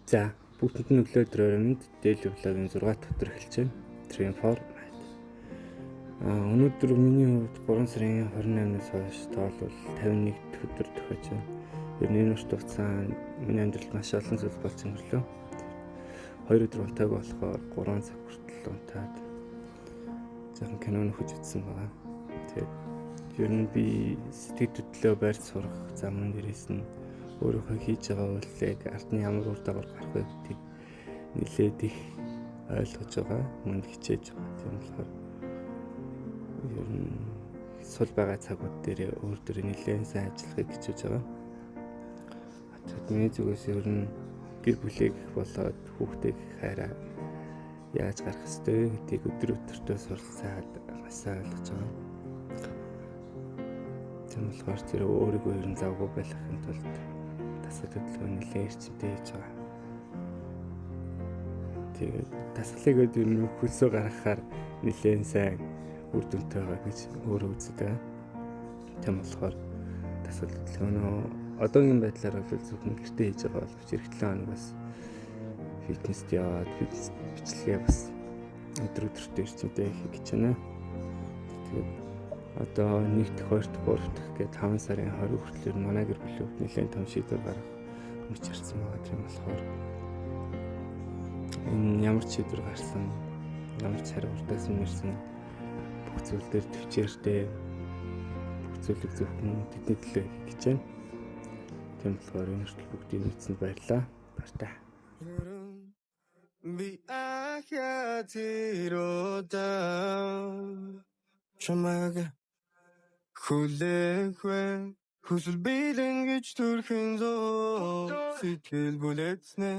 За, бүгдэнд нь өглөө өдрөөр мэнд. Daily Vlog-ын 6 дахь өдөр эхэлж байна. Train for Night. Өнөөдөр миний хувьд 3 сарын 28-наас хойш тоолвол 51 дахь өдөр тохиож байна. Ер нь энэ урт хугацаанд миний амьдралд маш олон зүйл болж өнгөрлөө. 2 өдөр унтаагүй болохоор 3 цаг хүртэл унтаад жоохон кино нөхөж үзсэн байгаа. Тэгээд ер нь би сэтгэл хөдлөлөө барьж сурах зам дээрээс нь өөрийнхөө хийж байгаа үйлдлийг ард нь ямар үр дагавар гарах вэ гэдгийг нэлээд их ойлгож байгаа, мөн хичээж байгаа. Тийм болохоор ер нь сул байгаа цагууд дээр өөр дөрөө нэлээд сайн ажиллахыг хичээж байгаа. Тэгээд миний зүгээс ер нь гэр бүлийг болоод хүүхдийг хайраа яаж гарах ёстой гэдгийг өдөр өдөртөө суралцаад маш сайн ойлгож байгаа. Тийм болохоор тэр өөрийгөө ер нь завгүй байлгахын тулд дасгал хөдөлгөөн нэлээд эрчимтэй хийж байгаа. Тэгээд дасгалыг ер нь хөлсөө гаргахаар нэлээд сайн үр дүнтэй байгаа гэж өөрөө үздэг байгаа. Тийм болохоор дасгал хөдөлгөөнөө одоогийн байдлаар бол зөвхөн гэртээ хийж байгаа боловч ирэх 7 хоног бас фитнест яваад фитнес бичлэгээ бас өдөр өдөртөө эрчимтэй хийх гэж байна. Тэгээд одоо 1 дахь, 2 дахь, 3 дахь гээд 5 сарын 20 хүртэл манай гэр бүлийн хувьд нэлээд том шийдвэр гаргах мөч харсан байгаа. Тийм болохоор энэ ямар ч шийдвэр гарсан, ямар ч хариу урдаас минь бүх зүйл дээр төвчээртэй, бүх зүйлийг зөвхөн тэдний төлөө хийх гэж байна. Тийм болохоор энэ хүртэл бүгдийг мэдсэнд баярлалаа. Баяртай. Би ахя тэр удаа чамайг хүлээх вэ? Хүсэл бэлэн гэж төрхэн зөө сэтгэл бүлээцнэ.